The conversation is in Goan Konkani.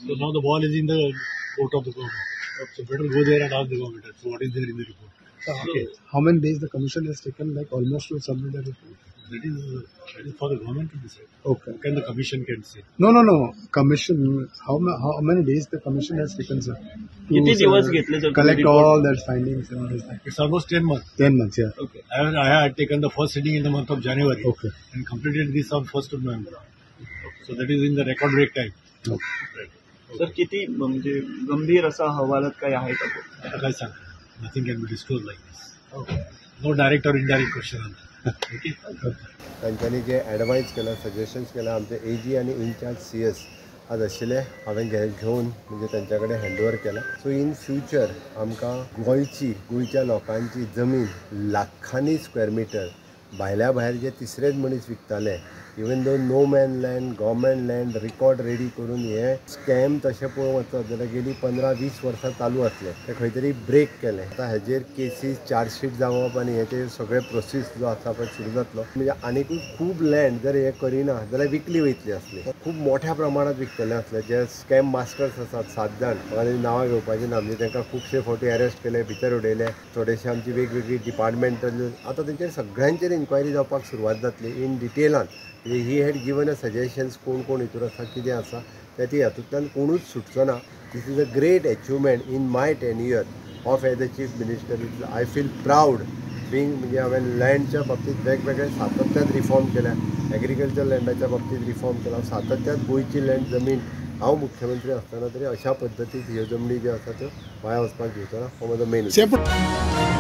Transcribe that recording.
So now the ball is in the court of the government. So better go there and ask the government. So what is there in the report? Okay. How many days the commission has taken, like almost to submit the report? That is for the government to decide. Okay. Can the commission can say? No, no, no. Commission. How many days the commission has taken, sir? किती दिवस घेतले sir? Collect all that findings and all that. It's almost 10 months. 10 months, yeah. Okay. I had taken the first sitting in the month of January. Okay. And completed this on 1st of November. So that is in the record break time. Okay. Right. Sir किती म्हणजे गंभीर असा हवालात काही आहे का? आता काय सांग? Nothing can be disclosed like this. Okay. No direct or indirect question on that. Okay. तांच्यांनी जे एडवायज केला, सजेशन्स केला, आमचे ए जी आनी इनचार्ज सी एस आज आशिल्ले, हांवें घेवन म्हणजे तांच्या कडेन हँड ओवर केला. सो इन फ्युचर आमकां गोंयच्या लोकांची जमीन लाखांनी स्क्वेअर मिटर भायल्या भायर जे तिसरेच मनीस विकताले, even though no man land, government land record ready करून हे स्कॅम तशें पळोवंक वचत जाल्यार गेली 15-20 वर्सां चालू आसले, ते खंय तरी ब्रेक केले. आतां हेजेर केसीस चार्जशीट जावप आनी हे ते सगळे प्रोसीस जो आसा पळय सुरू जातलो. म्हणजे आनिकूय खूब लँड जर हे करिना जाल्यार विकली वयतली आसली, खूब मोठ्या प्रमाणात विकतले आसले. जे स्कॅम मास्टर्स आसात 7 जाण, म्हाका नांवां घेवपाची ना, म्हणजे तांकां खुबशे फावटी अरेस्ट केले, भितर उडयले. थोडेशे आमची वेगवेगळी डिपार्टमेंटल आतां तेंचेर सगळ्यांचेर इन्क्वायरी जावपाक सुरवात जातली in डिटेलान. He had given a suggestions कोण कोण हितूर आसा, कितें आसा, ते हातूंतल्यान कोणूच सुटचो ना. This is a great achievement in my tenure of as a chief minister. I feel proud being म्हणजे हांवें लँडच्या बाबतींत वेगवेगळे सातत्यान रिफॉर्म केल्या, एग्रीकल्चर लँडाच्या बाबतींत रिफॉर्म केला, सातत्यान गोंयची लँड जमीन हांव मुख्यमंत्री आसतना तरी अशा पद्दतीन ह्यो जमनी ज्यो आसा त्यो वाया वचपाक दिवचो ना, हो म्हजो मेन.